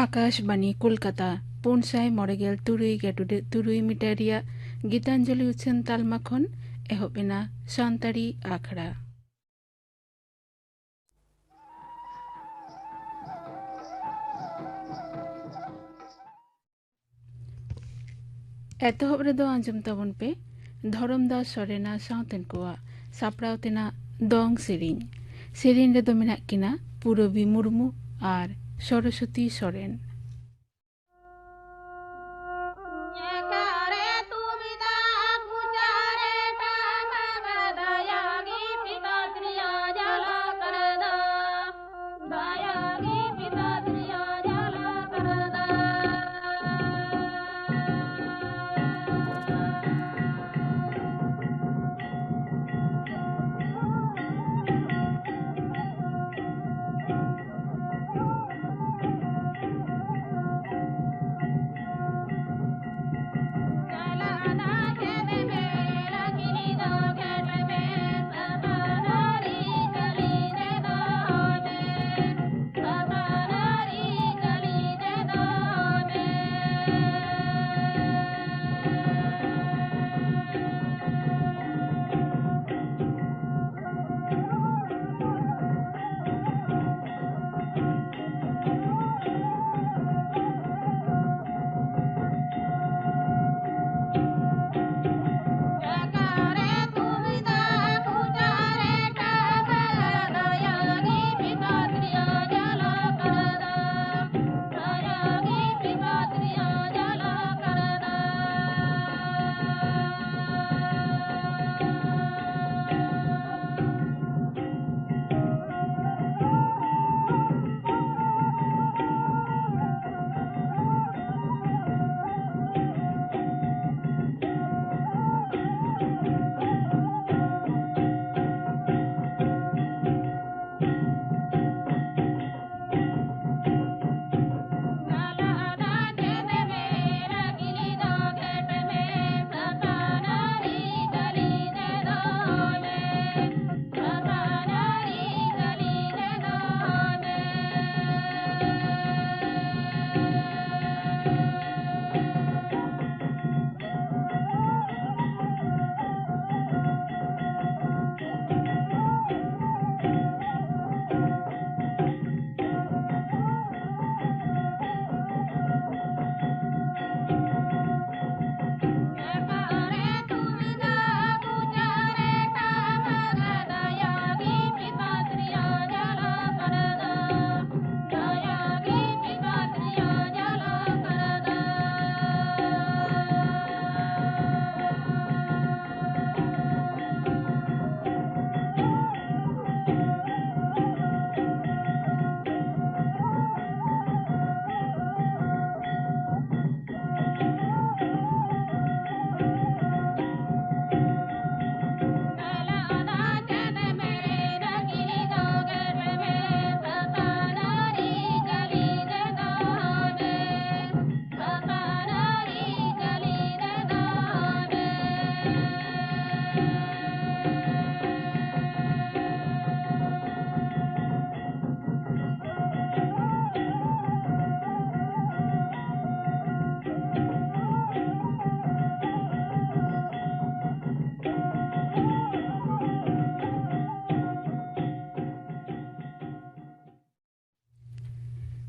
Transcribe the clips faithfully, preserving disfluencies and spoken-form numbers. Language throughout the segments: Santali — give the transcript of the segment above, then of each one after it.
ᱟᱠᱟᱥᱵᱟᱱᱤ ᱠᱳᱞᱠᱟᱛᱟ, ᱯᱩᱱ ᱥᱟᱭ ᱢᱚᱬᱮ ᱜᱮᱞ ᱛᱩᱨᱩᱭ ᱜᱮᱰᱩᱰᱮ ᱛᱩᱨᱩᱭ ᱢᱤᱴᱟᱨ ᱨᱮᱭᱟᱜ ᱜᱤᱛᱟᱧᱡᱚᱞᱤ ᱩᱪᱷᱟᱹᱱ ᱛᱟᱞᱢᱟ ᱠᱷᱚᱱ ᱮᱦᱚᱵ ᱮᱱᱟ ᱥᱟᱱᱛᱟᱲᱤ ᱟᱠᱷᱲᱟ᱾ ᱮᱛᱚᱦᱚᱵ ᱨᱮᱫᱚ ᱟᱸᱡᱚᱢ ᱛᱟᱵᱚᱱ ᱯᱮ ᱫᱷᱚᱨᱚᱢᱫᱟᱥ ᱥᱚᱨᱮᱱᱟᱜ ᱥᱟᱶᱛᱮᱱ ᱠᱚᱣᱟᱜ ᱥᱟᱯᱲᱟᱣ ᱛᱮᱱᱟᱜ ᱫᱚᱝ ᱥᱮᱨᱮᱧ᱾ ᱥᱮᱨᱮᱧ ᱨᱮᱫᱚ ᱢᱮᱱᱟᱜ ᱠᱤᱱᱟ ᱯᱩᱨᱚᱵᱤ ᱢᱩᱨᱢᱩ ᱟᱨ ᱥᱚᱨᱚᱥᱚᱛᱤ ᱥᱚᱨᱮᱱ᱾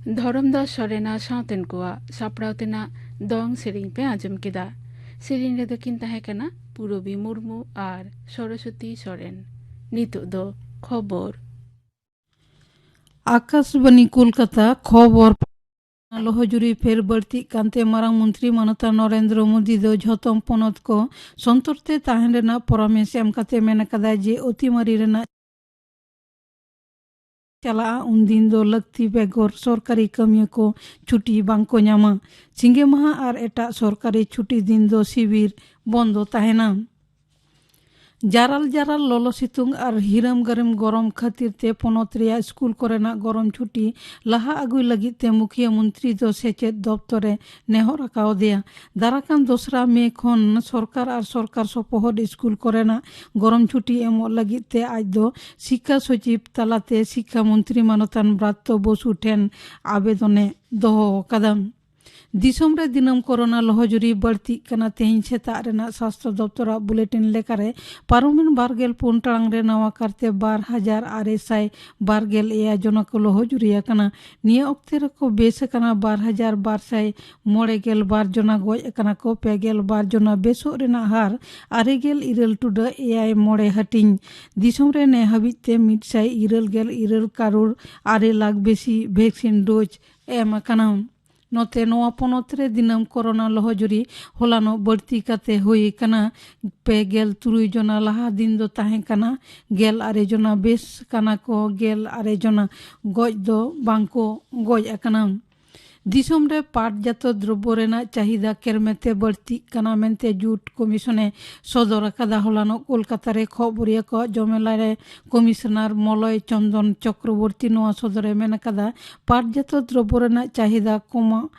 ᱫᱷᱚᱨᱚᱢ ᱫᱟᱥ ᱥᱚᱨᱮᱱᱟᱜ ᱥᱟᱶᱛᱮᱱ ᱠᱚᱣᱟᱜ ᱥᱟᱯᱲᱟᱣ ᱛᱮᱱᱟᱜ ᱫᱚᱝ ᱥᱮᱨᱮᱧ ᱯᱮ ᱟᱸᱡᱚᱢ ᱠᱮᱫᱟ᱾ ᱥᱮᱨᱮᱧ ᱨᱮᱫᱚ ᱠᱤᱱ ᱛᱟᱦᱮᱸ ᱠᱟᱱᱟ ᱯᱩᱨᱚᱵᱤ ᱢᱩᱨᱢᱩ ᱟᱨ ᱥᱚᱨᱚᱥᱚᱛᱤ ᱥᱚᱨᱮᱱ᱾ ᱱᱤᱛᱚᱜ ᱫᱚ ᱠᱷᱚᱵᱚᱨ᱾ ᱟᱠᱟᱥᱵᱟᱱᱤ ᱠᱳᱞᱠᱟᱛᱟ, ᱠᱷᱚᱵᱚᱨ᱾ ᱞᱚᱦᱚᱡᱩᱨᱤ ᱯᱷᱮᱨ ᱵᱟᱹᱲᱛᱤᱜ ᱠᱟᱱᱛᱮ ᱢᱟᱨᱟᱝ ᱢᱚᱱᱛᱨᱤ ᱢᱟᱱᱚᱛᱟᱱ ᱱᱚᱨᱮᱱᱫᱨᱚ ᱢᱳᱫᱤ ᱫᱚ ᱡᱷᱚᱛᱚᱢ ᱯᱚᱱᱚᱛ ᱠᱚ ᱥᱚᱱᱛᱚᱨ ᱛᱮ ᱛᱟᱦᱮᱱ ᱨᱮᱱᱟᱜ ᱯᱚᱨᱟᱢᱮᱥ ᱮᱢ ᱠᱟᱛᱮ ᱢᱮᱱ ᱟᱠᱟᱫᱟᱭ ᱡᱮ ᱚᱛᱤᱢᱟᱨᱤ ᱨᱮᱱᱟᱜ ᱪᱟᱞᱟᱜᱼᱟ, ᱩᱱᱫᱤᱱ ᱫᱚ ᱞᱟᱹᱠᱛᱤ ᱵᱮᱜᱚᱨ ᱥᱚᱨᱠᱟᱨᱤ ᱠᱟᱹᱢᱤᱭᱟᱹ ᱠᱚ ᱪᱷᱩᱴᱤ ᱵᱟᱝ ᱠᱚ ᱧᱟᱢᱟ᱾ ᱥᱤᱸᱜᱮ ᱢᱟᱦᱟ ᱟᱨ ᱮᱴᱟᱜ ᱥᱚᱨᱠᱟᱨᱤ ᱪᱷᱩᱴᱤ ᱫᱤᱱ ᱫᱚ ᱥᱤᱵᱤᱨ ᱵᱚᱱᱫᱚ ᱛᱟᱦᱮᱱᱟ᱾ ᱡᱟᱨᱟᱞ ᱡᱟᱨᱟᱞ ᱞᱚᱞᱚ ᱥᱤᱛᱩᱝ ᱟᱨ ᱦᱤᱨᱟᱹᱢ ᱜᱟᱨᱮᱢ ᱜᱚᱨᱚᱢ ᱠᱷᱟᱹᱛᱤᱨ ᱛᱮ ᱯᱚᱱᱚᱛ ᱨᱮᱭᱟᱜ ᱥᱠᱩᱞ ᱠᱚᱨᱮᱱᱟᱜ ᱜᱚᱨᱚᱢ ᱪᱷᱩᱴᱤ ᱞᱟᱦᱟ ᱟᱹᱜᱩᱭ ᱞᱟᱹᱜᱤᱫ ᱛᱮ ᱢᱩᱠᱷᱤᱭᱟᱹ ᱢᱚᱱᱛᱨᱤ ᱫᱚ ᱥᱮᱪᱮᱫ ᱫᱚᱯᱛᱚᱨ ᱮ ᱱᱮᱦᱚᱨ ᱟᱠᱟᱣᱫᱮᱭᱟ᱾ ᱫᱟᱨᱟᱠᱟᱱ ᱫᱚᱥᱨᱟ ᱢᱮ ᱠᱷᱚᱱ ᱥᱚᱨᱠᱟᱨ ᱟᱨ ᱥᱚᱨᱠᱟᱨ ᱥᱚᱯᱚᱦᱚᱫ ᱥᱠᱩᱞ ᱠᱚᱨᱮᱱᱟᱜ ᱜᱚᱨᱚᱢ ᱪᱷᱩᱴᱤ ᱮᱢᱚᱜ ᱞᱟᱹᱜᱤᱫ ᱛᱮ ᱟᱡ ᱫᱚ ᱥᱤᱠᱠᱷᱟ ᱥᱚᱪᱤᱵᱽ ᱛᱟᱞᱟᱛᱮ ᱥᱤᱠᱠᱷᱟ ᱢᱚᱱᱛᱨᱤ ᱢᱟᱱᱚᱛᱟᱱ ᱵᱨᱟᱛᱛᱚ ᱵᱚᱥᱩ ᱴᱷᱮᱱ ᱟᱵᱮᱫᱚᱱᱮ ᱫᱚᱦᱚ ᱟᱠᱟᱫᱟ᱾ ᱫᱤᱥᱚᱢ ᱨᱮ ᱫᱤᱱᱟᱹᱢ ᱠᱳᱨᱳᱱᱟ ᱞᱚᱦᱚᱡᱩᱨᱤ ᱵᱟᱹᱲᱛᱤᱜ ᱠᱟᱱᱟ᱾ ᱛᱮᱦᱮᱧ ᱥᱮᱛᱟᱜ ᱨᱮᱱᱟᱜ ᱥᱟᱥᱛᱷᱚ ᱫᱚᱯᱛᱚᱨᱟᱜ ᱵᱩᱞᱮᱴᱤᱱ ᱞᱮᱠᱟᱨᱮ ᱯᱟᱨᱚᱢᱮᱱ ᱵᱟᱨᱜᱮᱞ ᱯᱩᱱ ᱴᱟᱲᱟᱝ ᱨᱮ ᱱᱟᱣᱟ ᱠᱟᱨᱛᱮ ᱵᱟᱨ ᱦᱟᱡᱟᱨ ᱟᱨᱮ ᱥᱟᱭ ᱵᱟᱨᱜᱮᱞ ᱮᱭᱟᱭ ᱡᱚᱱᱟ ᱠᱚ ᱞᱚᱦᱚᱡᱩᱨᱤ ᱟᱠᱟᱱᱟ᱾ ᱱᱤᱭᱟᱹ ᱚᱠᱛᱮ ᱨᱮᱠᱚ ᱵᱮᱥ ᱟᱠᱟᱱᱟ ᱵᱟᱨ ᱦᱟᱡᱟᱨ ᱵᱟᱨ ᱥᱟᱭ ᱢᱚᱬᱮ ᱜᱮᱞ ᱵᱟᱨ ᱡᱚᱱᱟ, ᱜᱚᱡ ᱟᱠᱟᱱᱟ ᱠᱚ ᱯᱮ ᱜᱮᱞ ᱵᱟᱨ ᱡᱚᱱᱟ᱾ ᱵᱮᱥᱚᱜ ᱨᱮᱱᱟᱜ ᱦᱟᱨ ᱟᱨᱮ ᱜᱮᱞ ᱤᱨᱟᱹᱞ ᱴᱩᱰᱟᱹᱜ ᱮᱭᱟᱭ ᱢᱚᱬᱮ ᱦᱟᱹᱴᱤᱧ᱾ ᱫᱤᱥᱚᱢ ᱨᱮ ᱱᱮ ᱦᱟᱹᱵᱤᱡ ᱛᱮ ᱢᱤᱫ ᱥᱟᱭ ᱤᱨᱟᱹᱞ ᱜᱮᱞ ᱤᱨᱟᱹᱞ ᱠᱟᱨᱳᱲ ᱟᱨᱮ ᱞᱟᱠᱷ ᱵᱮᱥᱤ ᱵᱷᱮᱠᱥᱤᱱ ᱰᱳᱡᱽ ᱮᱢ ᱟᱠᱟᱱᱟ᱾ ᱱᱚᱛᱮ ᱱᱚᱣᱟ ᱯᱚᱱᱚᱛ ᱨᱮ ᱫᱤᱱᱟᱹᱢ ᱠᱳᱨᱳᱱᱟ ᱞᱚᱦᱚᱡᱩᱨᱤ ᱦᱚᱞᱟᱱᱚᱜ ᱵᱟᱹᱲᱛᱤ ᱠᱟᱛᱮ ᱦᱩᱭ ᱟᱠᱟᱱᱟ ᱯᱮ ᱜᱮᱞ ᱛᱩᱨᱩᱭ ᱡᱚᱱᱟ᱾ ᱞᱟᱦᱟ ᱫᱤᱱ ᱫᱚ ᱛᱟᱦᱮᱸ ᱠᱟᱱᱟ ᱜᱮᱞ ᱟᱨᱮ ᱡᱚᱱᱟ᱾ ᱵᱮᱥ ᱠᱟᱱᱟ ᱠᱚ ᱜᱮᱞ ᱟᱨᱮ ᱡᱚᱱᱟ᱾ ᱜᱚᱡ ᱫᱚ ᱵᱟᱝ ᱠᱚ ᱜᱚᱡ ᱟᱠᱟᱱᱟ᱾ ᱫᱤᱥᱚᱢ ᱨᱮ ᱯᱟᱴ ᱡᱟᱛᱚ ᱫᱨᱚᱵᱽᱵᱚ ᱨᱮᱱᱟᱜ ᱪᱟᱦᱤᱫᱟ ᱠᱮᱨᱢᱮᱛᱮ ᱵᱟᱹᱲᱛᱤᱜ ᱠᱟᱱᱟ ᱢᱮᱱᱛᱮ ᱡᱩᱴ ᱠᱚᱢᱤᱥᱚᱱᱮ ᱥᱚᱫᱚᱨ ᱟᱠᱟᱫᱟ᱾ ᱦᱚᱞᱟᱱᱚᱜ ᱠᱳᱞᱠᱟᱛᱟ ᱨᱮ ᱠᱷᱚᱵᱚᱨᱤᱭᱟᱹ ᱠᱚᱣᱟᱜ ᱡᱚᱢᱮᱞᱟ ᱨᱮ ᱠᱚᱢᱤᱥᱚᱱᱟᱨ ᱢᱚᱞᱚᱭ ᱪᱚᱱᱫᱚᱱ ᱪᱚᱠᱨᱚᱵᱚᱨᱛᱤ ᱱᱚᱣᱟ ᱥᱚᱫᱚᱨᱮ ᱢᱮᱱ ᱟᱠᱟᱫᱟ, ᱯᱟᱴ ᱡᱟᱛᱚ ᱫᱨᱚᱵᱽᱵᱚ ᱨᱮᱱᱟᱜ ᱪᱟᱦᱤᱫᱟ ᱠᱚᱢᱟᱜ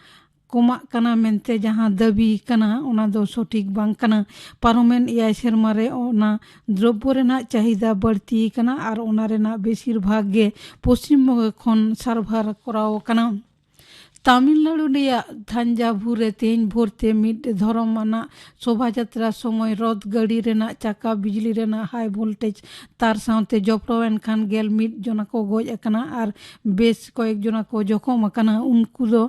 ᱠᱚᱢᱟᱜ ᱠᱟᱱᱟ ᱢᱮᱱᱛᱮ ᱡᱟᱦᱟᱸ ᱫᱟᱹᱵᱤ ᱠᱟᱱᱟ, ᱚᱱᱟ ᱫᱚ ᱥᱚᱴᱷᱤᱠ ᱵᱟᱝ ᱠᱟᱱᱟ᱾ ᱯᱟᱨᱚᱢᱮᱱ ᱮᱭᱟᱭ ᱥᱮᱨᱢᱟ ᱨᱮ ᱚᱱᱟ ᱫᱨᱚᱵᱽᱵᱚ ᱨᱮᱱᱟᱜ ᱪᱟᱦᱤᱫᱟ ᱵᱟᱹᱲᱛᱤ ᱠᱟᱱᱟ ᱟᱨ ᱚᱱᱟ ᱨᱮᱱᱟᱜ ᱵᱮᱥᱤᱨ ᱵᱷᱟᱜᱽ ᱜᱮ ᱯᱚᱥᱪᱤᱢ ᱵᱚᱝᱜᱚ ᱠᱷᱚᱱ ᱥᱟᱨᱵᱷᱟᱨ ᱠᱚᱨᱟᱣ ᱠᱟᱱᱟ᱾ ᱛᱟᱢᱤᱞᱱᱟᱲᱩ ᱨᱮᱭᱟᱜ ᱛᱷᱟᱧᱡᱟᱵᱷᱩᱨ ᱨᱮ ᱛᱮᱦᱮᱧ ᱵᱷᱳᱨ ᱛᱮ ᱢᱤᱫ ᱫᱷᱚᱨᱚᱢ ᱟᱱᱟᱜ ᱥᱳᱵᱷᱟ ᱡᱟᱛᱨᱟ ᱥᱚᱢᱚᱭ ᱨᱚᱛᱷ ᱜᱟᱹᱰᱤ ᱨᱮᱱᱟᱜ ᱪᱟᱠᱟ ᱵᱤᱡᱽᱞᱤ ᱨᱮᱱᱟᱜ ᱦᱟᱭ ᱵᱷᱳᱞᱴᱮᱡᱽ ᱛᱟᱨ ᱥᱟᱶᱛᱮ ᱡᱚᱯᱲᱟᱣ ᱮᱱ ᱠᱷᱟᱱ ᱜᱮᱞ ᱢᱤᱫ ᱡᱚᱱᱟ ᱠᱚ ᱜᱚᱡ ᱟᱠᱟᱱᱟ ᱟᱨ ᱵᱮᱥ ᱠᱚᱭᱮᱠ ᱡᱚᱱᱟ ᱠᱚ ᱡᱚᱠᱷᱚᱢ ᱟᱠᱟᱱᱟ᱾ ᱩᱱᱠᱩ ᱫᱚ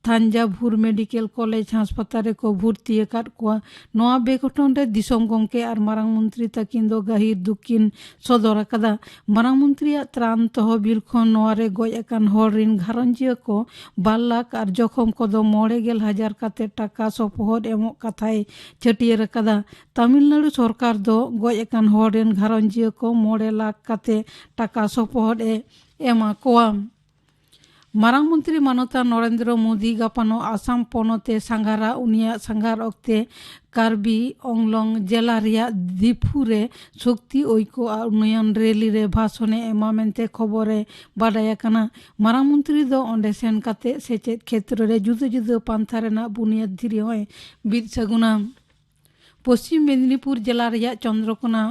ᱛᱷᱟᱧᱡᱟᱵᱷᱩᱨ ᱢᱮᱰᱤᱠᱮᱞ ᱠᱚᱞᱮᱡᱽ ᱦᱟᱥᱯᱟᱛᱟᱞ ᱨᱮᱠᱚ ᱵᱷᱚᱨᱛᱤ ᱟᱠᱟᱫ ᱠᱚᱣᱟ᱾ ᱱᱚᱣᱟ ᱵᱮᱜᱷᱚᱴᱚᱱ ᱨᱮ ᱫᱤᱥᱚᱢ ᱜᱚᱢᱠᱮ ᱟᱨ ᱢᱟᱨᱟᱝ ᱢᱚᱱᱛᱨᱤ ᱛᱟᱹᱠᱤᱱ ᱫᱚ ᱜᱟᱹᱦᱤᱨ ᱫᱩᱠ ᱠᱤᱱ ᱥᱚᱫᱚᱨ ᱟᱠᱟᱫᱟ᱾ ᱢᱟᱨᱟᱝ ᱢᱚᱱᱛᱨᱤᱭᱟᱜ ᱛᱨᱟᱱ ᱛᱚᱦᱚᱵᱤᱞ ᱠᱷᱚᱱ ᱱᱚᱣᱟ ᱨᱮ ᱜᱚᱡ ᱟᱠᱟᱱ ᱦᱚᱲ ᱨᱤᱱ ᱜᱷᱟᱨᱚᱸᱡᱽᱤᱭᱟᱹ ᱠᱚ ᱵᱟᱨ ᱞᱟᱠᱷ ᱟᱨ ᱡᱚᱠᱷᱚᱢ ᱠᱚᱫᱚ ᱢᱚᱬᱮ ᱜᱮᱞ ᱦᱟᱡᱟᱨ ᱠᱟᱛᱮ ᱴᱟᱠᱟ ᱥᱚᱯᱚᱦᱚᱫ ᱮᱢᱚᱜ ᱠᱟᱛᱷᱟᱭ ᱪᱷᱟᱹᱴᱭᱟᱹᱨ ᱟᱠᱟᱫᱟ᱾ ᱛᱟᱢᱤᱞᱱᱟᱲᱩ ᱥᱚᱨᱠᱟᱨ ᱫᱚ ᱜᱚᱡ ᱟᱠᱟᱱ ᱦᱚᱲ ᱨᱤᱱ ᱜᱷᱟᱨᱚᱸᱡᱽᱤᱭᱟᱹ ᱠᱚ ᱢᱚᱬᱮ ᱞᱟᱠᱷ ᱠᱟᱛᱮ ᱴᱟᱠᱟ ᱥᱚᱯᱚᱦᱚᱫ ᱮ ᱮᱢᱟ ᱠᱚᱣᱟ᱾ ᱢᱟᱨᱟᱝ ᱢᱚᱱᱛᱨᱤ ᱢᱟᱱᱚᱛᱟᱱ ᱱᱚᱨᱮᱱᱫᱨᱚ ᱢᱳᱫᱤ ᱜᱟᱯᱟᱱᱚᱜ ᱟᱥᱟᱢ ᱯᱚᱱᱚᱛ ᱮ ᱥᱟᱸᱜᱷᱟᱨᱟ᱾ ᱩᱱᱤᱭᱟᱜ ᱥᱟᱸᱜᱷᱟᱨ ᱚᱠᱛᱮ ᱠᱟᱨᱵᱤ ᱚᱝᱞᱚᱝ ᱡᱮᱞᱟ ᱨᱮᱭᱟᱜ ᱫᱤᱯᱷᱩ ᱨᱮ ᱥᱚᱠᱛᱤ ᱳᱭᱠᱚ ᱟᱨ ᱩᱱᱱᱚᱭᱚᱱ ᱨᱮᱞᱤ ᱨᱮ ᱵᱷᱟᱥᱚᱱ ᱮ ᱮᱢᱟ ᱢᱮᱱᱛᱮ ᱠᱷᱚᱵᱚᱨ ᱮ ᱵᱟᱰᱟᱭ ᱟᱠᱟᱱᱟ᱾ ᱢᱟᱨᱟᱝ ᱢᱚᱱᱛᱨᱤ ᱫᱚ ᱚᱸᱰᱮ ᱥᱮᱱ ᱠᱟᱛᱮ ᱥᱮᱪᱮᱫ ᱠᱷᱮᱛᱨᱚ ᱨᱮ ᱡᱩᱫᱟᱹ ᱡᱩᱫᱟᱹ ᱯᱟᱱᱛᱷᱟ ᱨᱮᱱᱟᱜ ᱵᱩᱱᱤᱭᱟᱹᱫ ᱫᱷᱤᱨᱤ ᱦᱚᱸᱭ ᱵᱤᱫ ᱥᱟᱹᱜᱩᱱᱟ᱾ ᱯᱚᱥᱪᱤᱢ ᱢᱮᱫᱤᱱᱤᱯᱩᱨ ᱡᱮᱞᱟ ᱨᱮᱭᱟᱜ ᱪᱚᱱᱫᱨᱚᱠᱳᱱᱟ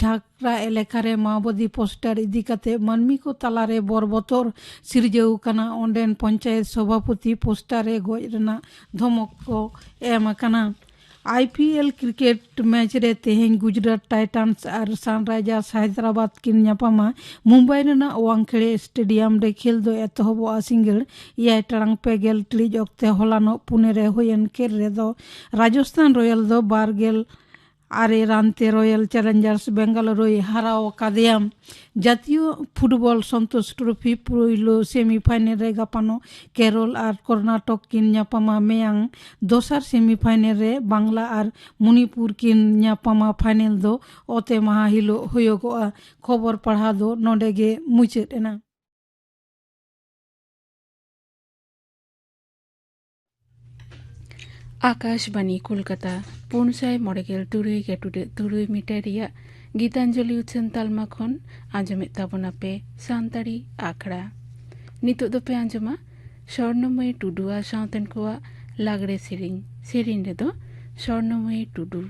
ᱡᱷᱟᱠᱨᱟ ᱮᱞᱟᱠᱟ ᱨᱮ ᱢᱟᱣᱵᱟᱫᱤ ᱯᱳᱥᱴᱟᱨ ᱤᱫᱤ ᱠᱟᱛᱮ ᱢᱟᱹᱱᱢᱤ ᱠᱚ ᱛᱟᱞᱟᱨᱮ ᱵᱚᱨ ᱵᱚᱛᱚᱨ ᱥᱤᱨᱡᱟᱹᱣ ᱟᱠᱟᱱᱟ᱾ ᱚᱸᱰᱮᱱ ᱯᱚᱧᱪᱟᱭᱮᱛ ᱥᱚᱵᱷᱟᱯᱚᱛᱤ ᱯᱳᱥᱴᱟᱨ ᱨᱮ ᱜᱚᱡ ᱨᱮᱱᱟᱜ ᱫᱷᱚᱢᱚᱠ ᱠᱚ ᱮᱢ ᱟᱠᱟᱱᱟ᱾ I P L cricket match ᱨᱮ ᱛᱮᱦᱮᱧ ᱜᱩᱡᱽᱨᱟᱴ ᱴᱟᱭᱴᱟᱱᱥ ᱟᱨ ᱥᱟᱱᱨᱟᱭᱡᱟᱨᱥ ᱦᱟᱭᱫᱨᱟᱵᱟᱫᱽ ᱠᱤᱱ ᱧᱟᱯᱟᱢᱟ᱾ ᱢᱩᱢᱵᱟᱭ ᱨᱮᱱᱟᱜ ᱣᱟᱝᱠᱷᱮᱲᱮ ᱥᱴᱮᱰᱤᱭᱟᱢ ᱨᱮ ᱠᱷᱮᱞ ᱫᱚ ᱮᱛᱚᱦᱚᱵᱚᱜᱼᱟ ᱥᱤᱸᱜᱟᱹᱲ ᱮᱭᱟᱭ ᱴᱟᱲᱟᱝ ᱯᱮ ᱜᱮᱞ ᱴᱤᱲᱤᱡ ᱚᱠᱛᱮ᱾ ᱦᱚᱞᱟᱱᱚᱜ ᱯᱩᱱᱮ ᱨᱮ ᱦᱩᱭᱮᱱ ᱠᱷᱮᱞ ᱨᱮᱫᱚ ᱨᱟᱡᱚᱥᱛᱷᱟᱱ ᱨᱚᱭᱟᱞ ᱫᱚ ᱵᱟᱨ ᱜᱮᱞ ᱟᱨᱮ ᱨᱟᱱ ᱛᱮ ᱨᱚᱭᱟᱞ ᱪᱮᱞᱮᱧᱡᱟᱨᱥ ᱵᱮᱝᱜᱟᱞᱳᱨᱩᱭ ᱦᱟᱨᱟᱣ ᱟᱠᱟᱫᱮᱭᱟ᱾ ᱡᱟᱹᱛᱤᱭᱚ ᱯᱷᱩᱴᱵᱚᱞ ᱥᱚᱱᱛᱳᱥ ᱴᱨᱚᱯᱷᱤ ᱯᱩᱭᱞᱩ ᱥᱮᱢᱤᱯᱷᱟᱭᱱᱮᱞ ᱨᱮ ᱜᱟᱯᱟᱱᱚᱜ ᱠᱮᱨᱚᱞ ᱟᱨ ᱠᱚᱨᱱᱟᱴᱚᱠ ᱠᱤᱱ ᱧᱟᱯᱟᱢᱟ ᱢᱮᱭᱟᱝ᱾ ᱫᱚᱥᱟᱨ ᱥᱮᱢᱤᱯᱷᱟᱭᱱᱮᱞ ᱨᱮ ᱵᱟᱝᱞᱟ ᱟᱨ ᱢᱚᱱᱤᱯᱩᱨ ᱠᱤᱱ ᱧᱟᱯᱟᱢᱟ᱾ ᱯᱷᱟᱭᱱᱮᱞ ᱫᱚ ᱚᱛᱮ ᱢᱟᱦᱟ ᱦᱤᱞᱳᱜ ᱦᱩᱭᱩᱜᱚᱜᱼᱟ᱾ ᱠᱷᱚᱵᱚᱨ ᱯᱟᱲᱦᱟᱣ ᱫᱚ ᱱᱚᱰᱮ ᱜᱮ ᱢᱩᱪᱟᱹᱫ ᱮᱱᱟ᱾ ᱟᱠᱟᱥᱵᱟᱱᱤ ᱠᱳᱞᱠᱟᱛᱟ, ᱯᱩᱱ ᱥᱟᱭ ᱢᱚᱬᱮ ᱜᱮᱞ ᱛᱩᱨᱩᱭ ᱜᱮᱴᱩᱰᱟᱹᱜ ᱛᱩᱨᱩᱭ ᱢᱤᱴᱟᱨ ᱨᱮᱭᱟᱜ ᱜᱤᱛᱟᱧᱡᱚᱞᱤ ᱩᱪᱷᱟᱹᱱ ᱛᱟᱞᱢᱟ ᱠᱷᱚᱱ ᱟᱸᱡᱚᱢᱮᱫ ᱛᱟᱵᱚᱱᱟᱯᱮ ᱥᱟᱱᱛᱟᱲᱤ ᱟᱠᱷᱲᱟ᱾ ᱱᱤᱛᱚᱜ ᱫᱚᱯᱮ ᱟᱸᱡᱚᱢᱟ ᱥᱚᱨᱱᱚᱢᱚᱭᱤ ᱴᱩᱰᱩ ᱟᱨ ᱥᱟᱶᱛᱮᱱ ᱠᱚᱣᱟᱜ ᱞᱟᱜᱽᱲᱮ ᱥᱮᱨᱮᱧ᱾ ᱥᱮᱨᱮᱧ ᱨᱮᱫᱚ ᱥᱚᱨᱱᱚᱢᱚᱭᱤ ᱴᱩᱰᱩ᱾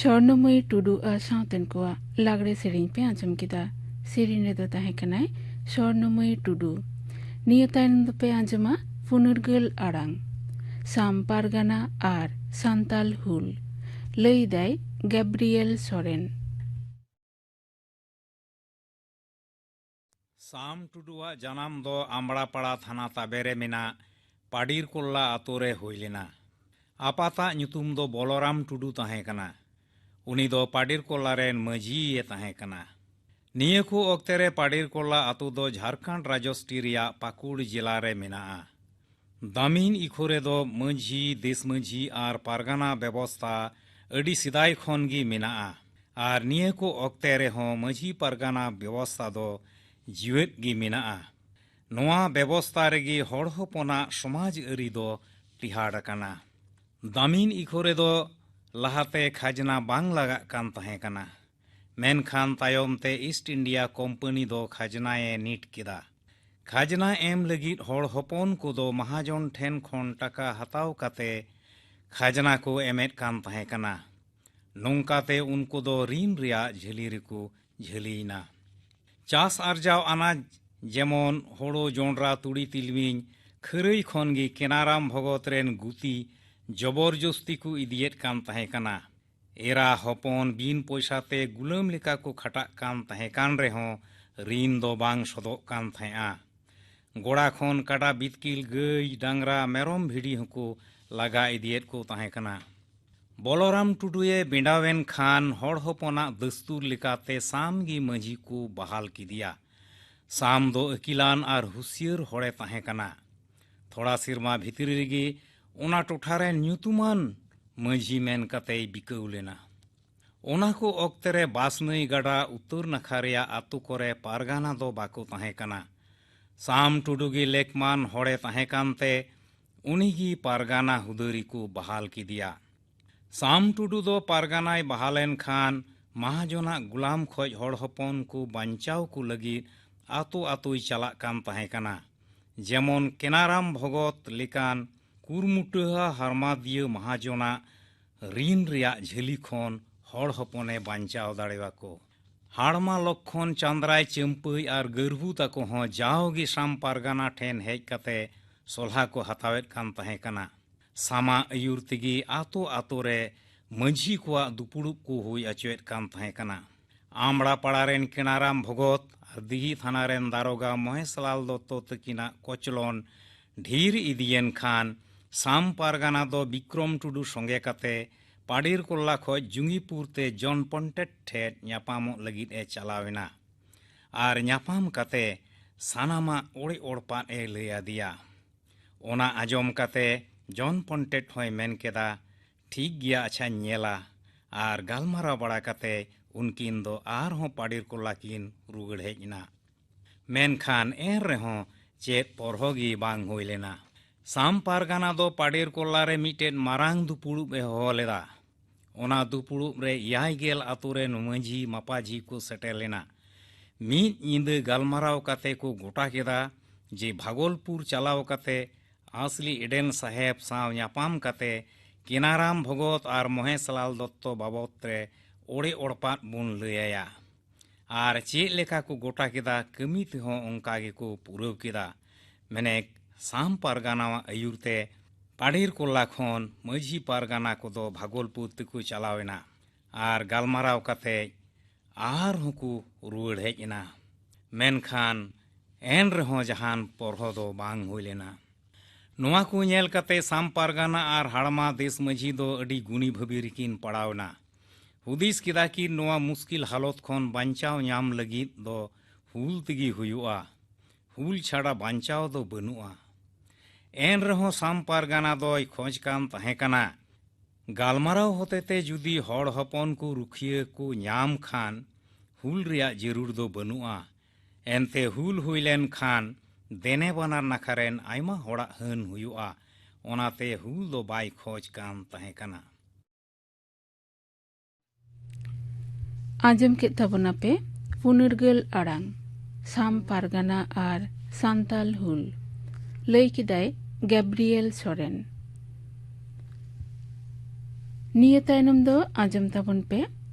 ᱥᱚᱨᱱᱚᱢᱟᱹᱭ ᱴᱩᱰᱩ ᱟᱨ ᱥᱟᱶᱛᱮᱱ ᱠᱚᱣᱟᱜ ᱞᱟᱜᱽᱲᱮ ᱥᱮᱨᱮᱧ ᱯᱮ ᱟᱸᱡᱚᱢ ᱠᱮᱫᱟ᱾ ᱥᱮᱨᱮᱧ ᱨᱮᱫᱚ ᱛᱟᱦᱮᱸ ᱠᱟᱱᱟᱭ ᱥᱚᱨᱱᱚᱢᱟᱹᱭ ᱴᱩᱰᱩ᱾ ᱱᱤᱭᱟᱹ ᱛᱟᱭᱱᱚᱢ ᱫᱚᱯᱮ ᱟᱸᱡᱚᱢᱟ ᱯᱩᱱᱩᱨᱜᱟᱹᱞ ᱟᱲᱟᱝ, ᱥᱟᱢ ᱯᱟᱨᱜᱟᱱᱟ ᱟᱨ ᱥᱟᱱᱛᱟᱞ ᱦᱩᱞ᱾ ᱞᱟᱹᱭᱫᱟᱭ ᱜᱮᱵᱨᱤᱭᱮᱞ ᱥᱚᱨᱮᱱ᱾ ᱥᱟᱢ ᱴᱩᱰᱩᱣᱟᱜ ᱡᱟᱱᱟᱢ ᱫᱚ ᱟᱢᱲᱟᱯᱟᱲᱟ ᱛᱷᱟᱱᱟ ᱛᱟᱵᱮ ᱨᱮ ᱢᱮᱱᱟᱜ ᱯᱟᱰᱤᱨᱠᱚᱞᱞᱟ ᱟᱛᱳ ᱨᱮ ᱦᱩᱭ ᱞᱮᱱᱟ᱾ ᱟᱯᱟᱛᱟᱜ ᱧᱩᱛᱩᱢ ᱫᱚ ᱵᱚᱞᱚᱨᱟᱢ ᱴᱩᱰᱩ ᱛᱟᱦᱮᱸ ᱠᱟᱱᱟ᱾ ᱩᱱᱤ ᱫᱚ ᱯᱟᱰᱤᱨᱠᱚᱞᱞᱟ ᱨᱮᱱ ᱢᱟᱹᱡᱷᱤᱭᱮ ᱛᱟᱦᱮᱸ ᱠᱟᱱᱟ᱾ ᱱᱤᱭᱟᱹ ᱠᱚ ᱚᱠᱛᱮ ᱨᱮ ᱯᱟᱰᱤᱨᱠᱚᱞᱞᱟ ᱟᱛᱳ ᱫᱚ ᱡᱷᱟᱨᱠᱷᱚᱸᱰ ᱨᱟᱡᱚᱥᱴᱤ ᱨᱮᱭᱟᱜ ᱯᱟᱠᱩᱲ ᱡᱮᱞᱟ ᱨᱮ ᱢᱮᱱᱟᱜᱼᱟ᱾ ᱫᱟᱢᱤᱱ ᱤᱠᱷᱳ ᱨᱮᱫᱚ ᱢᱟᱹᱡᱷᱤ, ᱫᱮᱥ ᱢᱟᱹᱡᱷᱤ ᱟᱨ ᱯᱟᱨᱜᱟᱱᱟ ᱵᱮᱵᱚᱥᱛᱟ ᱟᱹᱰᱤ ᱥᱮᱫᱟᱭ ᱠᱷᱚᱱ ᱜᱮ ᱢᱮᱱᱟᱜᱼᱟ᱾ ᱟᱨ ᱱᱤᱭᱟᱹ ᱠᱚ ᱚᱠᱛᱮ ᱨᱮᱦᱚᱸ ᱢᱟᱹᱡᱷᱤ ᱯᱟᱨᱜᱟᱱᱟ ᱵᱮᱵᱚᱥᱛᱟ ᱫᱚ ᱡᱤᱣᱮᱫ ᱜᱮ ᱢᱮᱱᱟᱜᱼᱟ᱾ ᱱᱚᱣᱟ ᱵᱮᱵᱚᱥᱛᱟ ᱨᱮᱜᱮ ᱦᱚᱲ ᱦᱚᱯᱚᱱᱟᱜ ᱥᱚᱢᱟᱡᱽ ᱟᱹᱨᱤ ᱫᱚ ᱴᱮᱦᱟᱰ ᱟᱠᱟᱱᱟ᱾ ᱫᱟᱢᱤᱱ ᱤᱠᱷᱳ ᱨᱮᱫᱚ ᱞᱟᱦᱟᱛᱮ ᱠᱷᱟᱡᱽᱱᱟ ᱵᱟᱝ ᱞᱟᱜᱟᱜ ᱠᱟᱱ ᱛᱟᱦᱮᱸ ᱠᱟᱱᱟ, ᱢᱮᱱᱠᱷᱟᱱ ᱛᱟᱭᱚᱢ ᱛᱮ ᱤᱥᱴ ᱤᱱᱰᱤᱭᱟ ᱠᱳᱢᱯᱟᱱᱤ ᱫᱚ ᱠᱷᱟᱡᱽᱱᱟᱭᱮ ᱱᱤᱴ ᱠᱮᱫᱟ᱾ ᱠᱷᱟᱡᱽᱱᱟ ᱮᱢ ᱞᱟᱹᱜᱤᱫ ᱦᱚᱲ ᱦᱚᱯᱚᱱ ᱠᱚᱫᱚ ᱢᱟᱦᱟᱡᱚᱱ ᱴᱷᱮᱱ ᱠᱷᱚᱱ ᱴᱟᱠᱟ ᱦᱟᱛᱟᱣ ᱠᱟᱛᱮ ᱠᱷᱟᱡᱽᱱᱟ ᱠᱚ ᱮᱢᱮᱫ ᱠᱟᱱ ᱛᱟᱦᱮᱸ ᱠᱟᱱᱟ᱾ ᱱᱚᱝᱠᱟᱛᱮ ᱩᱱᱠᱩ ᱫᱚ ᱨᱤᱱ ᱨᱮᱭᱟᱜ ᱡᱷᱟᱹᱞᱤ ᱨᱮᱠᱚ ᱡᱷᱟᱹᱞᱤᱭᱮᱱᱟ᱾ ᱪᱟᱥ ᱟᱨᱡᱟᱣ ᱟᱱᱟᱡ ᱡᱮᱢᱚᱱ ᱦᱳᱲᱳ, ᱡᱚᱱᱰᱨᱟ, ᱛᱩᱲᱤ, ᱛᱤᱞᱢᱤᱧ ᱠᱷᱟᱹᱨᱟᱹᱭ ᱠᱷᱚᱱ ᱜᱮ ᱠᱮᱱᱟᱨᱟᱢ ᱵᱷᱚᱜᱚᱛ ᱨᱮᱱ ᱜᱩᱛᱤ ᱡᱚᱵᱚᱨ ᱡᱚᱥᱛᱤ ᱠᱚ ᱤᱫᱤᱭᱮᱫ ᱠᱟᱱ ᱛᱟᱦᱮᱸ ᱠᱟᱱᱟ᱾ ᱮᱨᱟ ᱦᱚᱯᱚᱱ ᱵᱤᱱ ᱯᱚᱭᱥᱟ ᱛᱮ ᱜᱩᱞᱟᱹᱢ ᱞᱮᱠᱟ ᱠᱚ ᱠᱷᱟᱴᱟᱜ ᱠᱟᱱ ᱛᱟᱦᱮᱸ ᱠᱟᱱ ᱨᱮᱦᱚᱸ ᱨᱤᱱ ᱫᱚ ᱵᱟᱝ ᱥᱚᱫᱚᱜ ᱠᱟᱱ ᱛᱟᱦᱮᱸᱫᱼᱟ᱾ ᱜᱚᱲᱟ ᱠᱷᱚᱱ ᱠᱟᱰᱟ ᱵᱤᱛᱠᱤᱞ, ᱜᱟᱹᱭ, ᱰᱟᱝᱨᱟ, ᱢᱮᱨᱚᱢ, ᱵᱷᱤᱰᱤ ᱦᱚᱸᱠᱚ ᱞᱟᱜᱟ ᱤᱫᱤᱭᱮᱫ ᱠᱚ ᱛᱟᱦᱮᱸ ᱠᱟᱱᱟ᱾ ᱵᱚᱞᱚᱨᱟᱢ ᱴᱩᱰᱩᱭᱮ ᱵᱮᱸᱰᱟᱣᱮᱱ ᱠᱷᱟᱱ ᱦᱚᱲ ᱦᱚᱯᱚᱱᱟᱜ ᱫᱟᱹᱥᱛᱩᱨ ᱞᱮᱠᱟᱛᱮ ᱥᱟᱢ ᱜᱮ ᱢᱟᱹᱡᱷᱤ ᱠᱚ ᱵᱟᱦᱟᱞ ᱠᱮᱫᱮᱭᱟ᱾ ᱥᱟᱢ ᱫᱚ ᱟᱹᱠᱤᱞᱟᱱ ᱟᱨ ᱦᱩᱥᱭᱟᱹᱨ ᱦᱚᱲᱮ ᱛᱟᱦᱮᱸ ᱠᱟᱱᱟ᱾ ᱛᱷᱚᱲᱟ ᱥᱮᱨᱢᱟ ᱵᱷᱤᱛᱨᱤ ᱨᱮᱜᱮ ᱚᱱᱟ ᱴᱚᱴᱷᱟ ᱨᱮᱱ ᱧᱩᱛᱩᱢᱟᱱ ᱢᱟᱹᱡᱷᱤ ᱢᱮᱱ ᱠᱟᱛᱮᱭ ᱵᱤᱠᱟᱹᱣ ᱞᱮᱱᱟ᱾ ᱚᱱᱟ ᱠᱚ ᱚᱠᱛᱮ ᱨᱮ ᱵᱟᱥᱱᱟᱹᱭ ᱜᱟᱰᱟ ᱩᱛᱛᱚᱨ ᱱᱟᱠᱷᱟ ᱨᱮᱭᱟᱜ ᱟᱛᱳ ᱠᱚᱨᱮ ᱯᱟᱨᱜᱟᱱᱟ ᱫᱚ ᱵᱟᱠᱚ ᱛᱟᱦᱮᱸ ᱠᱟᱱᱟ᱾ ᱥᱟᱢ ᱴᱩᱰᱩ ᱜᱮ ᱞᱮᱠᱢᱟᱱ ᱦᱚᱲᱮ ᱛᱟᱦᱮᱸ ᱠᱟᱱᱛᱮ ᱩᱱᱤ ᱜᱮ ᱯᱟᱨᱜᱟᱱᱟ ᱦᱩᱫᱟᱹᱨᱤ ᱠᱚ ᱵᱟᱦᱟᱞ ᱠᱮᱫᱮᱭᱟ᱾ ᱥᱟᱢ ᱴᱩᱰᱩ ᱫᱚ ᱯᱟᱨᱜᱟᱱᱟᱭ ᱵᱟᱦᱟᱞ ᱮᱱ ᱠᱷᱟᱱ ᱢᱟᱦᱟᱡᱚᱱᱟᱜ ᱜᱩᱞᱟᱢ ᱠᱷᱚᱡ ᱦᱚᱲ ᱦᱚᱯᱚᱱ ᱠᱚ ᱵᱟᱧᱪᱟᱣ ᱠᱚ ᱞᱟᱹᱜᱤᱫ ᱟᱛᱳ ᱟᱛᱳᱭ ᱪᱟᱞᱟᱜ ᱠᱟᱱ ᱛᱟᱦᱮᱸ ᱠᱟᱱᱟ᱾ ᱡᱮᱢᱚᱱ ᱠᱮᱱᱟᱨᱟᱢ ᱵᱷᱚᱜᱚᱛ ᱞᱮᱠᱟᱱ ᱠᱩᱨᱢᱩᱴᱟᱹᱦᱟ ᱦᱟᱨᱢᱟᱫᱤᱭᱟᱹ ᱢᱟᱦᱟᱡᱚᱱᱟᱜ ᱨᱤᱱ ᱨᱮᱭᱟᱜ ᱡᱷᱟᱹᱞᱤ ᱠᱷᱚᱱ ᱦᱚᱲ ᱦᱚᱯᱚᱱᱮ ᱵᱟᱧᱪᱟᱣ ᱫᱟᱲᱮᱣᱟᱠᱚ᱾ ᱦᱟᱲᱢᱟ ᱞᱚᱠᱠᱷᱚᱱ, ᱪᱟᱸᱫᱽᱨᱟᱭ, ᱪᱟᱹᱢᱯᱟᱹᱭ ᱟᱨ ᱜᱟᱹᱨᱦᱩ ᱛᱟᱠᱚ ᱦᱚᱸ ᱡᱟᱣᱜᱮ ᱥᱟᱢ ᱯᱟᱨᱜᱟᱱᱟ ᱴᱷᱮᱱ ᱦᱮᱡ ᱠᱟᱛᱮ ᱥᱚᱞᱦᱟ ᱠᱚ ᱦᱟᱛᱟᱣᱮᱫ ᱠᱟᱱ ᱛᱟᱦᱮᱸ ᱠᱟᱱᱟ᱾ ᱥᱟᱢᱟ ᱟᱹᱭᱩᱨ ᱛᱮᱜᱮ ᱟᱛᱳ ᱟᱛᱳ ᱨᱮ ᱢᱟᱹᱡᱷᱤ ᱠᱚᱣᱟᱜ ᱫᱩᱯᱩᱲᱩᱵ ᱠᱚ ᱦᱩᱭ ᱚᱪᱚᱭᱮᱫ ᱠᱟᱱ ᱛᱟᱦᱮᱸ ᱠᱟᱱᱟ᱾ ᱟᱢᱲᱟ ᱯᱟᱲᱟ ᱨᱮᱱ ᱠᱮᱱᱟᱨᱟᱢ ᱵᱷᱚᱜᱚᱛ ᱟᱨ ᱫᱤᱜᱷᱤ ᱛᱷᱟᱱᱟ ᱨᱮᱱ ᱫᱟᱨᱚᱜᱟ ᱢᱚᱦᱮᱥᱞᱟᱞ ᱫᱚᱛᱛᱚ ᱛᱟᱹᱠᱤᱱᱟᱜ ᱠᱚᱪᱞᱚᱱ ᱰᱷᱤᱨ ᱤᱫᱤᱭᱮᱱ ᱠᱷᱟᱱ, ᱥᱟᱢ ᱯᱟᱨᱜᱟᱱᱟ ᱫᱚ ᱵᱤᱠᱨᱚᱢ ᱴᱩᱰᱩ ᱥᱚᱸᱜᱮ ᱠᱟᱛᱮ ᱯᱟᱰᱤᱨ ᱠᱚᱞᱞᱟ ᱠᱷᱚᱡ ᱡᱩᱝᱜᱤᱯᱩᱨ ᱛᱮ ᱡᱚᱱ ᱯᱚᱱᱴᱮᱴ ᱴᱷᱮᱱ ᱧᱟᱯᱟᱢᱚᱜ ᱞᱟᱹᱜᱤᱫ ᱮ ᱪᱟᱞᱟᱣ ᱮᱱᱟ᱾ ᱟᱨ ᱧᱟᱯᱟᱢ ᱠᱟᱛᱮ ᱥᱟᱱᱟᱢᱟᱜ ᱚᱲᱮ ᱚᱲᱯᱟᱫ ᱮ ᱞᱟᱹᱭ ᱟᱫᱮᱭᱟ᱾ ᱚᱱᱟ ᱟᱸᱡᱚᱢ ᱠᱟᱛᱮ ᱡᱚᱱ ᱯᱚᱱᱴᱮᱴ ᱦᱚᱸᱭ ᱢᱮᱱ ᱠᱮᱫᱟ, "ᱴᱷᱤᱠ ᱜᱮᱭᱟ, ᱟᱪᱪᱷᱟᱧ ᱧᱮᱞᱟ᱾" ᱟᱨ ᱜᱟᱞᱢᱟᱨᱟᱣ ᱵᱟᱲᱟ ᱠᱟᱛᱮ ᱩᱱᱠᱤᱱ ᱫᱚ ᱟᱨᱦᱚᱸ ᱯᱟᱰᱤᱨ ᱠᱚᱞᱞᱟ ᱠᱤᱱ ᱨᱩᱣᱟᱹᱲ ᱦᱮᱡ ᱮᱱᱟ᱾ ᱢᱮᱱᱠᱷᱟᱱ ᱮᱱ ᱨᱮᱦᱚᱸ ᱪᱮᱫ ᱯᱚᱨᱦᱚ ᱜᱮ ᱵᱟᱝ ᱦᱩᱭ ᱞᱮᱱᱟ᱾ ᱥᱟᱢ ᱯᱟᱨᱜᱟᱱᱟ ᱫᱚ ᱯᱟᱰᱮᱨ ᱠᱚᱞᱞᱟ ᱨᱮ ᱢᱤᱫᱴᱮᱱ ᱢᱟᱨᱟᱝ ᱫᱩᱯᱩᱲᱩᱵ ᱮ ᱦᱚᱦᱚ ᱞᱮᱫᱟ᱾ ᱚᱱᱟ ᱫᱩᱯᱩᱲᱩᱵ ᱨᱮ ᱮᱭᱟᱭ ᱜᱮᱞ ᱟᱛᱳ ᱨᱮᱱ ᱢᱟᱹᱡᱷᱤ ᱢᱟᱯᱟᱡᱷᱤ ᱠᱚ ᱥᱮᱴᱮᱨ ᱞᱮᱱᱟ᱾ ᱢᱤᱫ ᱧᱤᱫᱟᱹ ᱜᱟᱞᱢᱟᱨᱟᱣ ᱠᱟᱛᱮ ᱠᱚ ᱜᱚᱴᱟ ᱠᱮᱫᱟ ᱡᱮ ᱵᱷᱟᱜᱚᱞᱯᱩᱨ ᱪᱟᱞᱟᱣ ᱠᱟᱛᱮ ᱟᱥᱞᱤ ᱮᱰᱮᱱ ᱥᱟᱦᱮᱵ ᱥᱟᱶ ᱧᱟᱯᱟᱢ ᱠᱟᱛᱮ ᱠᱮᱱᱟᱨᱟᱢ ᱵᱷᱚᱜᱚᱛ ᱟᱨ ᱢᱚᱦᱮᱥᱞᱟᱞ ᱫᱚᱛᱛᱚ ᱵᱟᱵᱚᱛ ᱨᱮ ᱚᱲᱮ ᱚᱲᱯᱟᱫ ᱵᱚᱱ ᱞᱟᱹᱭ ᱟᱭᱟ᱾ ᱟᱨ ᱪᱮᱫ ᱞᱮᱠᱟ ᱠᱚ ᱜᱚᱴᱟ ᱠᱮᱫᱟ, ᱠᱟᱹᱢᱤ ᱛᱮᱦᱚᱸ ᱚᱱᱠᱟ ᱜᱮᱠᱚ ᱯᱩᱨᱟᱹᱣ ᱠᱮᱫᱟ᱾ ᱢᱮᱱᱮᱠ ᱥᱟᱢ ᱯᱟᱨᱜᱟᱱᱟᱣᱟᱜ ᱟᱹᱭᱩᱨ ᱛᱮ ᱯᱟᱰᱤᱨ ᱠᱚᱞᱞᱟ ᱠᱷᱚᱱ ᱢᱟᱹᱡᱷᱤ ᱯᱟᱨᱜᱟᱱᱟ ᱠᱚᱫᱚ ᱵᱷᱟᱜᱚᱞᱯᱩᱨ ᱛᱮᱠᱚ ᱪᱟᱞᱟᱣ ᱮᱱᱟ᱾ ᱟᱨ ᱜᱟᱞᱢᱟᱨᱟᱣ ᱠᱟᱛᱮ ᱟᱨᱦᱚᱸ ᱠᱚ ᱨᱩᱣᱟᱹᱲ ᱦᱮᱡ ᱮᱱᱟ᱾ ᱢᱮᱱᱠᱷᱟᱱ ᱮᱱ ᱨᱮᱦᱚᱸ ᱡᱟᱦᱟᱱ ᱯᱚᱨᱦᱚ ᱫᱚ ᱵᱟᱝ ᱦᱩᱭ ᱞᱮᱱᱟ᱾ ᱱᱚᱣᱟ ᱠᱚ ᱧᱮᱞ ᱠᱟᱛᱮ ᱥᱟᱢ ᱯᱟᱨᱜᱟᱱᱟ ᱟᱨ ᱦᱟᱲᱢᱟ ᱫᱮᱥ ᱢᱟᱹᱡᱷᱤ ᱫᱚ ᱟᱹᱰᱤ ᱜᱩᱱᱤ ᱵᱷᱟᱹᱵᱤ ᱨᱮᱠᱤᱱ ᱯᱟᱲᱟᱣ ᱮᱱᱟ᱾ ᱦᱩᱫᱤᱥ ᱠᱮᱫᱟ ᱠᱤᱱ, ᱱᱚᱣᱟ ᱢᱩᱥᱠᱤᱞ ᱦᱟᱞᱚᱛ ᱠᱷᱚᱱ ᱵᱟᱧᱪᱟᱣ ᱧᱟᱢ ᱞᱟᱹᱜᱤᱫ ᱫᱚ ᱦᱩᱞ ᱛᱮᱜᱮ ᱦᱩᱭᱩᱜᱼᱟ᱾ ᱦᱩᱞ ᱪᱷᱟᱰᱟ ᱵᱟᱧᱪᱟᱣ ᱫᱚ ᱵᱟᱹᱱᱩᱜᱼᱟ᱾ ᱮᱱ ᱨᱮᱦᱚᱸ ᱥᱟᱢ ᱯᱟᱨᱜᱟᱱᱟ ᱫᱚᱭ ᱠᱷᱚᱡᱽ ᱠᱟᱱ ᱛᱟᱦᱮᱸ ᱠᱟᱱᱟ, ᱜᱟᱞᱢᱟᱨᱟᱣ ᱦᱚᱛᱮᱛᱮ ᱡᱩᱫᱤ ᱦᱚᱲ ᱦᱚᱯᱚᱱ ᱠᱚ ᱨᱩᱠᱷᱤᱭᱟᱹ ᱠᱚ ᱧᱟᱢ ᱠᱷᱟᱱ, ᱦᱩᱞ ᱨᱮᱭᱟᱜ ᱡᱟᱹᱨᱩᱲ ᱫᱚ ᱵᱟᱹᱱᱩᱜᱼᱟ᱾ ᱮᱱᱛᱮ ᱦᱩᱞ ᱦᱩᱭ ᱞᱮᱱ ᱠᱷᱟᱱ ᱫᱮᱱᱮ ᱵᱟᱱᱟᱨ ᱱᱟᱠᱷᱟ ᱨᱮᱱ ᱟᱭᱢᱟ ᱦᱚᱲᱟᱜ ᱦᱟᱹᱱ ᱦᱩᱭᱩᱜᱼᱟ᱾ ᱚᱱᱟᱛᱮ ᱦᱩᱞ ᱫᱚ ᱵᱟᱭ ᱠᱷᱚᱡᱽ ᱠᱟᱱ ᱛᱟᱦᱮᱸ ᱠᱟᱱᱟ᱾ ᱟᱸᱡᱚᱢ ᱠᱮᱫ ᱛᱟᱵᱚᱱᱟᱯᱮ ᱯᱩᱱᱟᱹᱨᱜᱟᱹᱞ ᱟᱲᱟᱝ, ᱥᱟᱢ ᱯᱟᱨᱜᱟᱱᱟ ᱟᱨ ᱥᱟᱱᱛᱟᱞ ᱦᱩᱞ᱾ ᱞᱟᱹᱭ ᱠᱮᱫᱟᱭ ᱜᱮᱵᱨᱤᱭᱮᱞ ᱥᱚᱨᱮᱱ᱾ ᱱᱤᱭᱟᱹ ᱛᱟᱭᱱᱚᱢ ᱫᱚ ᱟᱸᱡᱚᱢ ᱛᱟᱵᱚᱱ ᱯᱮ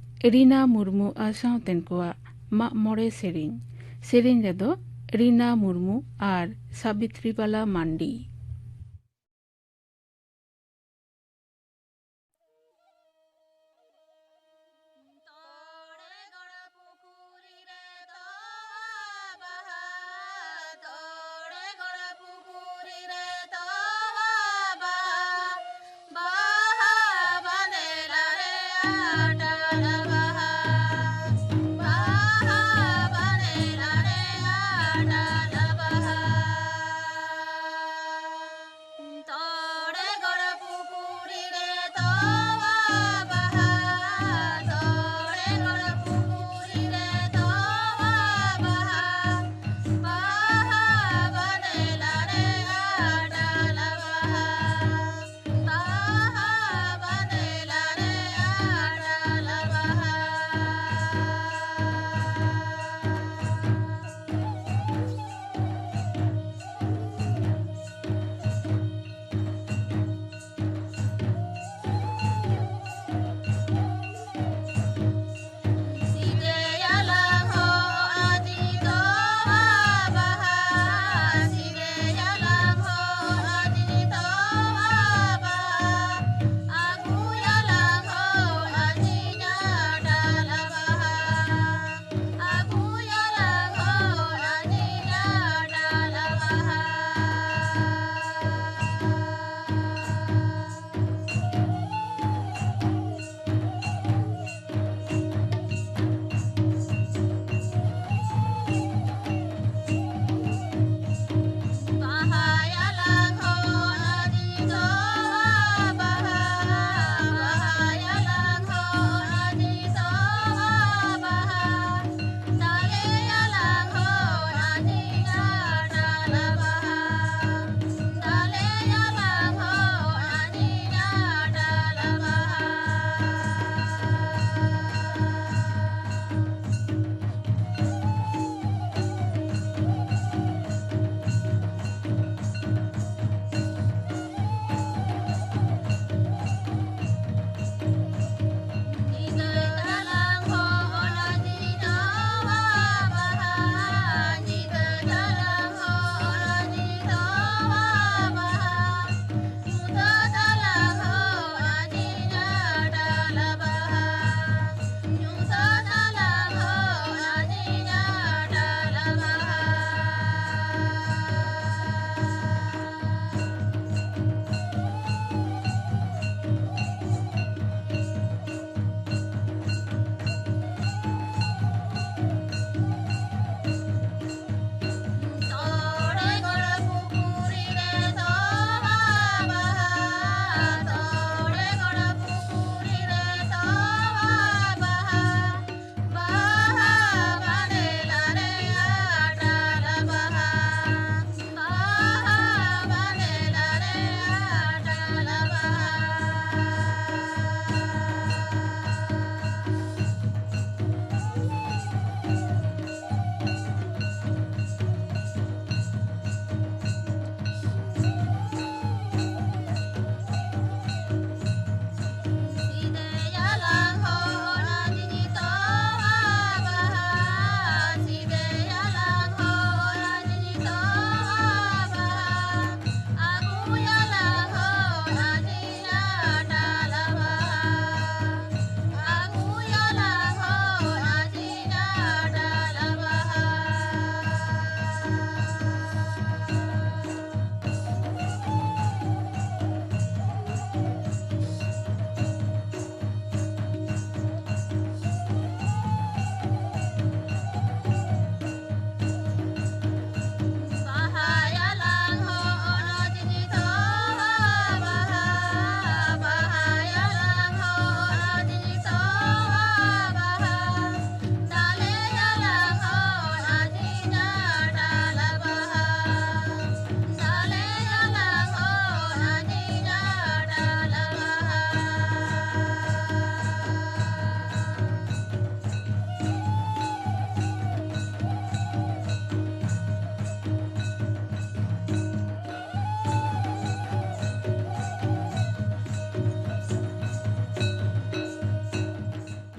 ᱨᱤᱱᱟ ᱢᱩᱨᱢᱩ ᱟᱨ ᱥᱟᱶᱛᱮᱱ ᱠᱚᱣᱟᱜ ᱢᱟᱜ ᱢᱚᱬᱮ ᱥᱮᱨᱮᱧ᱾ ᱥᱮᱨᱮᱧ ᱨᱮᱫᱚ ᱨᱤᱱᱟ ᱢᱩᱨᱢᱩ ᱟᱨ ᱥᱟᱵᱤᱛᱨᱤ ᱵᱟᱞᱟ ᱢᱟᱱᱰᱤ᱾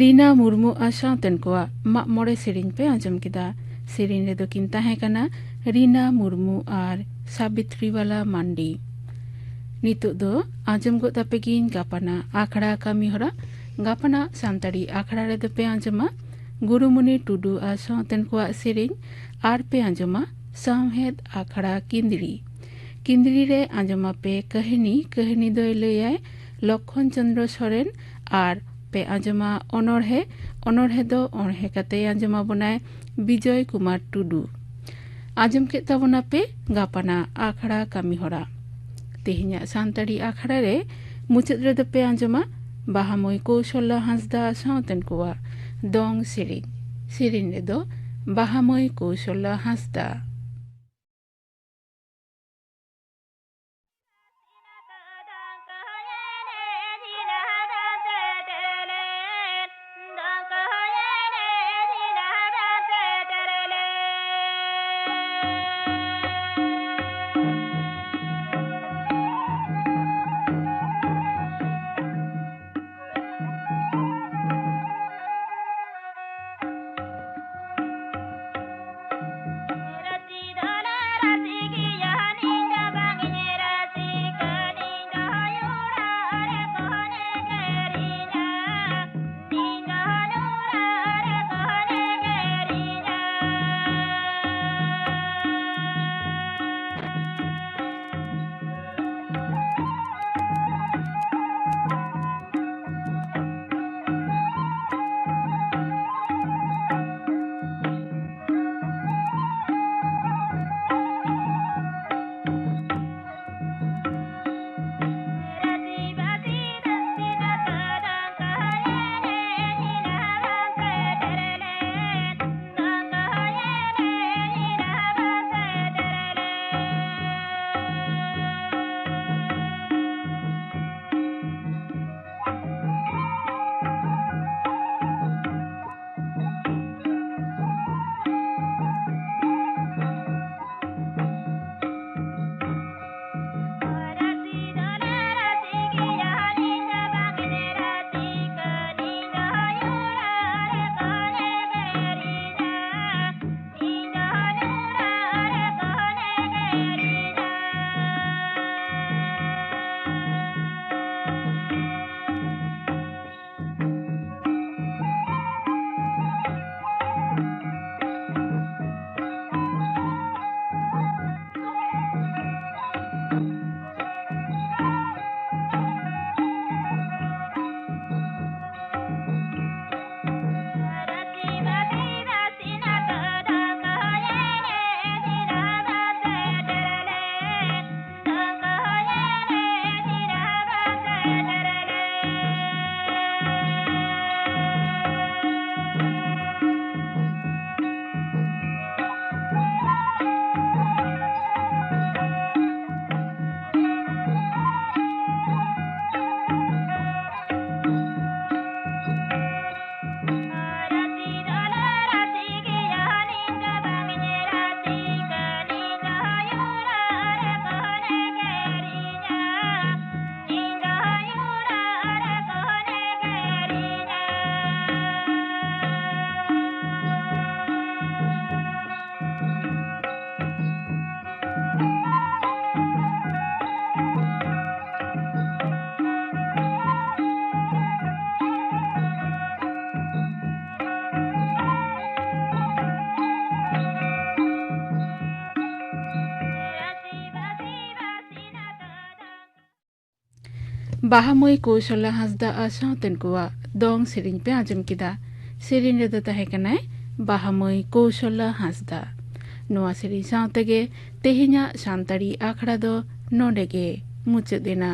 ᱨᱤᱱᱟ ᱢᱩᱨᱢᱩ ᱟᱨ ᱥᱟᱶᱛᱮᱱ ᱠᱚᱣᱟᱜ ᱢᱟᱜ ᱢᱚᱬᱮ ᱥᱮᱨᱮᱧ ᱯᱮ ᱟᱸᱡᱚᱢ ᱠᱮᱫᱟ᱾ ᱥᱮᱨᱮᱧ ᱨᱮᱫᱚ ᱠᱤᱱ ᱛᱟᱦᱮᱸ ᱠᱟᱱᱟ ᱨᱤᱱᱟ ᱢᱩᱨᱢᱩ ᱟᱨ ᱥᱟᱵᱤᱛᱨᱤ ᱵᱟᱞᱟ ᱢᱟᱱᱰᱤ᱾ ᱱᱤᱛᱚᱜ ᱫᱚ ᱟᱸᱡᱚᱢ ᱜᱚᱫ ᱟᱯᱮ ᱜᱤᱧ ᱜᱟᱯᱟᱱᱟᱜ ᱟᱠᱷᱲᱟ ᱠᱟᱹᱢᱤ ᱦᱚᱨᱟ᱾ ᱜᱟᱯᱟᱱᱟᱜ ᱥᱟᱱᱛᱟᱲᱤ ᱟᱠᱷᱲᱟ ᱨᱮᱫᱚ ᱯᱮ ᱟᱸᱡᱚᱢᱟ ᱜᱩᱨᱩᱢᱩᱱᱤ ᱴᱩᱰᱩ ᱟᱨ ᱥᱟᱶᱛᱮᱱ ᱠᱚᱣᱟᱜ ᱥᱮᱨᱮᱧ, ᱟᱨ ᱯᱮ ᱟᱸᱡᱚᱢᱟ ᱥᱟᱶᱦᱮᱫ ᱟᱠᱷᱲᱟ ᱠᱤᱸᱫᱽᱨᱤ᱾ ᱠᱤᱸᱫᱽᱨᱤ ᱨᱮ ᱟᱸᱡᱚᱢᱟᱯᱮ ᱠᱟᱹᱦᱱᱤ, ᱠᱟᱹᱦᱱᱤ ᱫᱚᱭ ᱞᱟᱹᱭᱟᱭ ᱞᱚᱠᱠᱷᱚᱱ ᱪᱚᱸᱫᱽᱨᱚ ᱥᱚᱨᱮᱱ, ᱟᱨ ᱯᱮ ᱟᱸᱡᱚᱢᱟ ᱚᱱᱚᱬᱦᱮ, ᱚᱱᱚᱬᱦᱮ ᱫᱚ ᱚᱬᱦᱮ ᱠᱟᱛᱮᱭ ᱟᱸᱡᱚᱢᱟᱵᱚᱱᱟᱭ ᱵᱤᱡᱚᱭ ᱠᱩᱢᱟᱨ ᱴᱩᱰᱩ᱾ ᱟᱸᱡᱚᱢ ᱠᱮᱫ ᱛᱟᱵᱚᱱᱟᱯᱮ ᱜᱟᱯᱟᱱᱟᱜ ᱟᱠᱷᱲᱟ ᱠᱟᱹᱢᱤ ᱦᱚᱨᱟ᱾ ᱛᱮᱦᱮᱧᱟᱜ ᱥᱟᱱᱛᱟᱲᱤ ᱟᱠᱷᱲᱟ ᱨᱮ ᱢᱩᱪᱟᱹᱫ ᱨᱮᱫᱚ ᱯᱮ ᱟᱸᱡᱚᱢᱟ ᱵᱟᱦᱟ ᱢᱟᱹᱭ ᱠᱳᱥᱚᱞᱟ ᱦᱟᱸᱥᱫᱟ ᱥᱟᱶᱛᱮᱱ ᱠᱚᱣᱟᱜ ᱫᱚᱝ ᱥᱮᱨᱮᱧ᱾ ᱥᱮᱨᱮᱧ ᱨᱮᱫᱚ ᱵᱟᱦᱟ ᱢᱟᱹᱭ ᱠᱳᱥᱚᱞᱟ ᱦᱟᱸᱥᱫᱟ᱾ ᱵᱟᱦᱟ ᱢᱟᱹᱭ ᱠᱳᱣᱥᱚᱞᱟ ᱦᱟᱸᱥᱫᱟ ᱟᱨ ᱥᱟᱶᱛᱮᱱ ᱠᱚᱣᱟᱜ ᱫᱚᱝ ᱥᱮᱨᱮᱧ ᱯᱮ ᱟᱸᱡᱚᱢ ᱠᱮᱫᱟ᱾ ᱥᱮᱨᱮᱧ ᱨᱮᱫᱚ ᱛᱟᱦᱮᱸ ᱠᱟᱱᱟᱭ ᱵᱟᱦᱟ ᱢᱟᱹᱭ ᱠᱳᱣᱥᱚᱞᱟ ᱦᱟᱸᱥᱫᱟ᱾ ᱱᱚᱣᱟ ᱥᱮᱨᱮᱧ ᱥᱟᱶ ᱛᱮᱜᱮ ᱛᱮᱦᱮᱧᱟᱜ ᱥᱟᱱᱛᱟᱲᱤ ᱟᱠᱷᱲᱟ ᱫᱚ ᱱᱚᱰᱮ ᱜᱮ ᱢᱩᱪᱟᱹᱫ ᱮᱱᱟ᱾